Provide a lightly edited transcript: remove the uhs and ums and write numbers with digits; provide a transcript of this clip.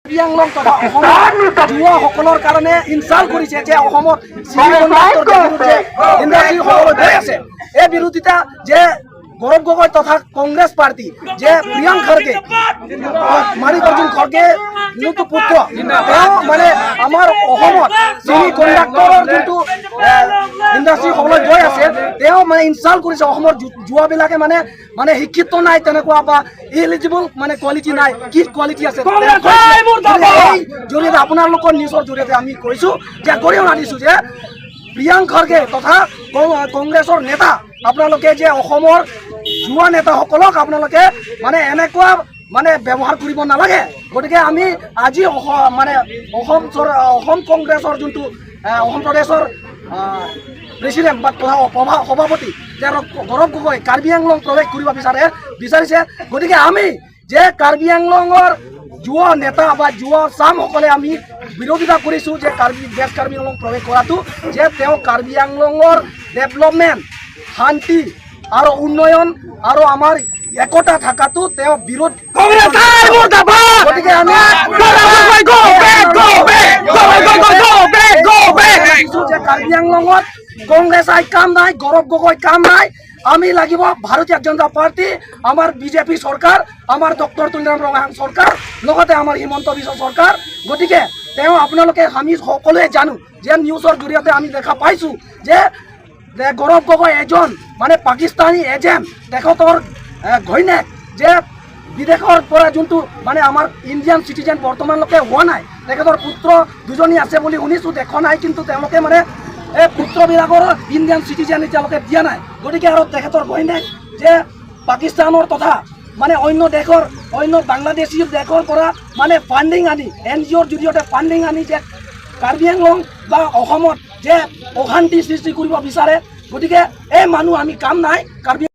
কাৰ্বি আংলং তথা অসমৰ যুৱসকলৰ কাৰণে ইনচাল্ট কৰিছে যে অসমত ছেমি কণ্ডাক্টৰ বিৰুদ্ধে ইণ্ডাষ্ট্ৰীসকল গৈ আছে। এই বিৰোধিতা যে গৌৰৱ গগৈ তথা কংগ্ৰেছ পাৰ্টি যে প্ৰিয়ংক খাৰ্গে, মালিকাৰ্জুন খৰ্গে যোনটো পুত্ৰ, তেওঁ মানে আমাৰ অসমত ছেমি কণ্ডাক্টৰৰ যোনটো ইণ্ডাষ্ট্ৰী হ'বলৈ গৈ আছে, তেওঁ মানে ইনচাল্ট কৰিছে। অসমৰ যুৱাবিলাকে মানে মানে শিক্ষিত নাই তেনেকুৱা বা ইলিজিবল মানে কোৱালিটি নাই, কি কোৱালিটি আছে? এই জৰিয়তে, আপোনালোকৰ নিউজৰ জৰিয়তে আমি কৈছোঁ যে গৰিহণা দিছোঁ যে প্ৰিয়ংক খৰ্গে তথা কংগ্ৰেছৰ নেতা, আপোনালোকে যে অসমৰ যুৱ নেতাসকলক আপোনালোকে মানে এনেকুৱা মানে ব্যৱহাৰ কৰিব নালাগে। গতিকে আমি আজি মানে অসম কংগ্ৰেছৰ যোনটো অসম প্ৰদেশৰ প্ৰেচিডেণ্ট বা তথা সভাপতি যে গৌৰৱ গগৈ কাৰ্বি আংলং প্ৰৱেশ কৰিব বিচাৰিছে। গতিকে আমি যে কাৰ্বি আংলঙৰ যুৱ নেতা বা যুৱ চামসকলে আমি বিৰোধিতা কৰিছোঁ যে ৱেষ্ট কাৰ্বি আংলং প্ৰৱেশ কৰাটো, যে তেওঁ কাৰ্বি আংলঙৰ ডেভেলপমেণ্ট, শান্তি আৰু উন্নয়ন আৰু আমাৰ একতা থকাটো তেওঁ বিৰোধ। গতিকে আমি দিছোঁ যে কাৰ্বি আংলঙত কংগ্ৰেছ আই কাম নাই, গৌৰৱ গগৈ কাম নাই। আমি লাগিব ভাৰতীয় জনতা পাৰ্টি, আমাৰ বিজেপি চৰকাৰ, আমাৰ ডক্টৰ তুলিৰাম ৰংহাং চৰকাৰ, লগতে আমাৰ হিমন্ত বিশ্ব চৰকাৰ। গতিকে তেওঁ আপোনালোকে আমি সকলোৱে জানো যে নিউজৰ জৰিয়তে আমি দেখা পাইছোঁ যে গৌৰৱ গগৈ এজন মানে পাকিস্তানী এজেণ্ট। তেখেতৰ ঘৈণীয়েক যে বিদেশৰ পৰা যোনটো মানে আমাৰ ইণ্ডিয়ান চিটিজেন বৰ্তমানলৈকে হোৱা নাই। তেখেতৰ পুত্ৰ দুজনী আছে বুলি শুনিছোঁ, দেখা নাই, কিন্তু তেওঁলোকে মানে এই পুত্ৰবিলাকৰ ইণ্ডিয়ান চিটিজেন এতিয়ালৈকে দিয়া নাই। গতিকে আৰু তেখেতৰ ঘৈণীয়েক যে পাকিস্তানৰ তথা মানে অন্য দেশৰ, অন্য বাংলাদেশী দেশৰ পৰা মানে ফাণ্ডিং আনি, এনজিঅ'ৰ জৰিয়তে ফাণ্ডিং আনি যে কাৰ্বি আংলং বা অসমত যে অশান্তি সৃষ্টি কৰিব বিচাৰে। গতিকে এই মানুহ আমি কাম নাই কাৰ্বি